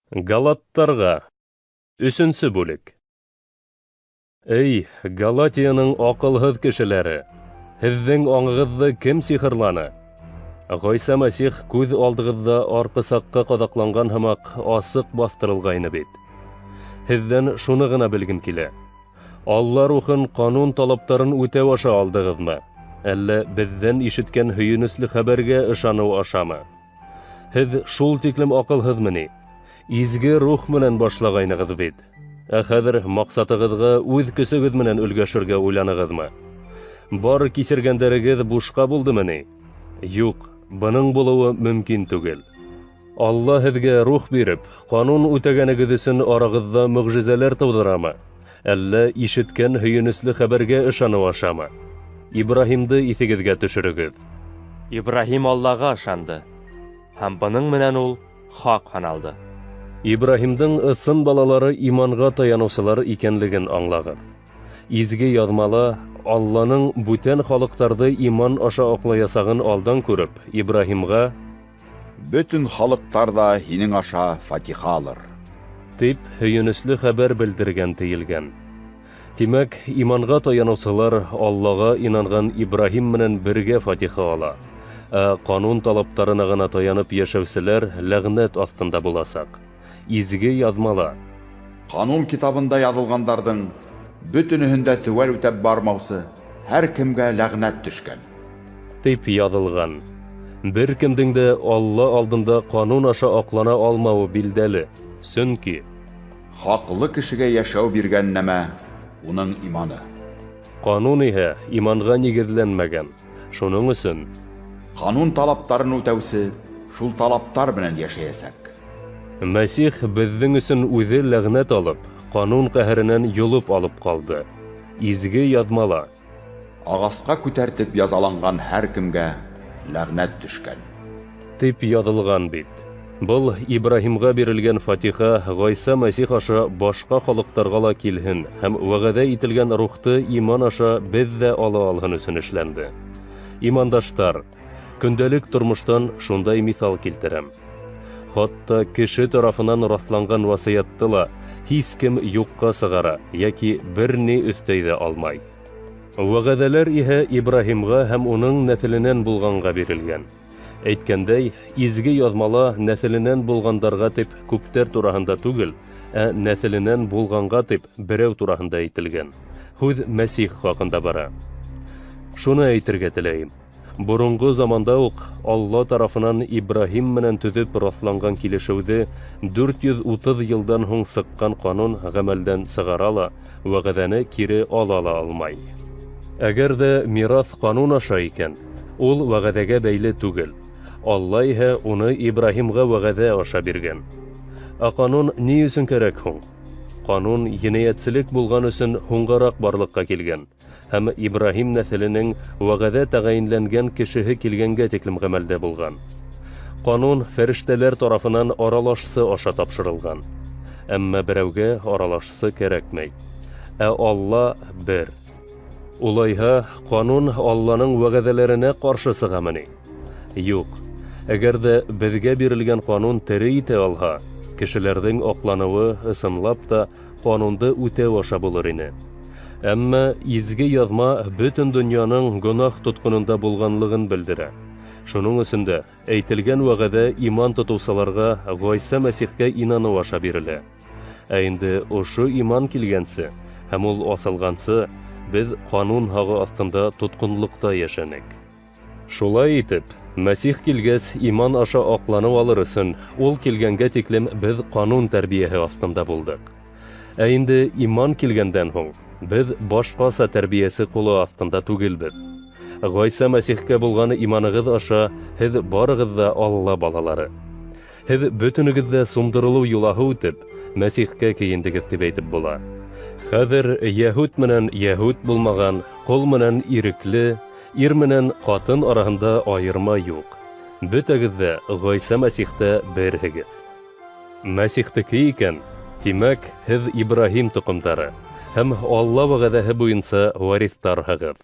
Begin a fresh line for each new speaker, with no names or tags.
Галаттарға. Өсөнсө бүлек. Эй, Галатияның аҡылһыҙ кешеләре! Һеҙҙең аңығыҙҙы кем сихырланы? Ғайса Мәсих күҙ алдығыҙҙа арҡысаҡҡа ҡаҙаҡланған һымаҡ асыҡ баҫтырылғайны бит. Һеҙҙән шуны ғына белгем килә. Алла рухын ҡанун талаптарын үтәү аша алдығыҙмы? Әллә беҙҙән ишеткән һөйөнөслө хәбәргә ышаныу ашамы? Һеҙ шул тиклем аҡылһыҙмы ни? Изге рух менән башлағайнығыҙ бит. Ә хәҙер маҡсатығыҙға үҙ көсөгөҙ менән өлгәшергә уйланығыҙмы? Бар кисергәндәрегеҙ бушҡа булдымы ни? Юҡ, бының булыуы мөмкин түгел. Алла һеҙгә рух биреп, ҡанун үтәгәнегеҙ өсөн арағыҙҙа мөғжизәләр тыуҙырамы? Әллә ишеткән һөйөнөслө хәбәргә ышаныу ашамы? Ибраһимды иҫегеҙгә төшөрөгөҙ.
Ибраһим Аллаға ышанды, һәм бының менән ул хаҡ һаналды.
Ибраһимдың ысын балалары иманға таяныусылар икәнлеген аңлағыҙ. Изге яҙмала Алланың бүтән халыҡтарҙы иман аша аҡлаясағын алдан күреп, Ибраһимға
Бөтөн халыҡтар ҙа һинең аша фатиха алыр.
Тип һөйөнөслө хәбәр белдергән тейелгән. Тимәк, иманға таяныусылар Аллаға инанған Ибраһим менән бергә фатиха ала. Ә ҡанун талаптарына ғына таянып йәшәүселәр ләғнәт аҫтында буласаҡ. Изге яҙмала
Ҡанун китабында яҙылғандарҙың бөтөнөһөн дә теүәл үтәп бармаусы һәр кемгә ләғнәт төшкән.
Тип яҙылған. Бер кемдең дә Алла алдында ҡанун аша аҡлана алмауы билдәле. Сөнки
Хаҡлы кешегә йәшәү биргән нәмә уның иманы.
Ҡанун иһә иманға нигеҙләнмәгән. Шуның өсөн
Ҡанун талаптарын үтәүсе шул талаптар менән йәшәйәсәк.
Мәсих беҙҙең өсөн үҙе ләғнәт алып, ҡанун ҡәһәренән йолоп алып ҡалды. Изге яҙмала
Ағасҡа күтәртеп язаланған һәр кемгә ләғнәт төшкән.
Тип яҙылған бит. Был Ибраһимға бирелгән фатиха Ғайса Мәсих аша башҡа халыҡтарға ла килһен һәм вәғәҙә ителгән рухты иман аша беҙ ҙә ала алһын өсөн эшләнде. Имандаштар, көндәлек тормоштан шундай миҫал килтерәм. Хатта кеше тарафынан раҫланған васыятты ла һис кем юҡҡа сығара йәки бер ни өҫтәй ҙә алмай. Вәғәҙәләр иһә Ибраһимға һәм уның нәҫеленән булғанға бирелгән. Әйткәндәй, изге яҙмала нәҫеленән булғандарға тип күптәр тураһында түгел, ә нәҫеленән булғанға тип берәү тураһында әйтелгән. Һүҙ Мәсих хаҡында бара. Шуны әйтергә теләйем. Боронғо заманда уҡ Алла тарафынан Ибраһим менән төҙөп раҫланған килешеүҙе 430 йылдан һуң сыҡҡан ҡанун ғәмәлдән сығара ла, вәғәҙәне кире ала ла алмай. Әгәр ҙә мираҫ ҡанун аша икән, ул вәғәҙәгә бәйле түгел. Алла иһә уны Ибраһимға вәғәҙә аша биргән. Ә ҡанун ни өсөн кәрәк һуң? Ҡанун енәйәтселек булған өсөн һуңғараҡ барлыҡҡа килгән һәм Ибраһим нәҫеленең вәғәҙә тәғәйенләнгән кешеһе килгәнгә тиклем ғәмәлдә булған. Ҡанун фәрештәләр тарафынан аралашсы аша тапшырылған. Әммә берәүгә аралашсы кәрәкмәй. Ә Алла бер. Улайһа, ҡанун Алланың вәғәҙәләренә ҡаршы сығамы ни? Юҡ. Әгәр ҙә беҙгә бирелгән ҡанун тере итә алһа, кешеләрҙең аҡланыуы ысынлап та ҡанунды үтәү аша булыр ине. Әммә изге яҙма бөтөн донъяның гонаһ тотҡононда булғанлығын белдерә. Шуның өсөн дә әйтелгән вәғәҙә иман тотоусыларға Ғайса Мәсихкә инаныу аша бирелә. Ә инде ошо иман килгәнсе һәм ул асылғансы, беҙ ҡанун һағы аҫтында тотҡонлоҡта йәшәнек. Шулай итеп, Мәсих килгәс, иман аша аҡланыу алыр өсөн, ул килгәнгә тиклем беҙ ҡанун тәрбиәһе аҫтында булдыҡ. Ә инде иман килгәндән һуң, беҙ башҡаса тәрбиәсе ҡулы аҫтында түгелбеҙ. Ғайса Мәсихкә булған иманығыҙ аша һеҙ барығыҙ ҙа Алла балалары. Һеҙ бөтөнөгөҙ ҙә сумдырылыу йолаһы үтеп, Мәсихкә кейендегеҙ тип әйтеп була. Хәҙер йәһүд менән йәһүд булмаған, ҡол менән ирекле, ир менән ҡатын араһында айырма юҡ. Бөтәгеҙ ҙә Ғайса Мәсихтә берһегеҙ. Мәсихтеке икән, тимәк, һеҙ Ибраһим тоҡомдары һәм Алла вәғәҙәһе буйынса вариҫтарһығыҙ.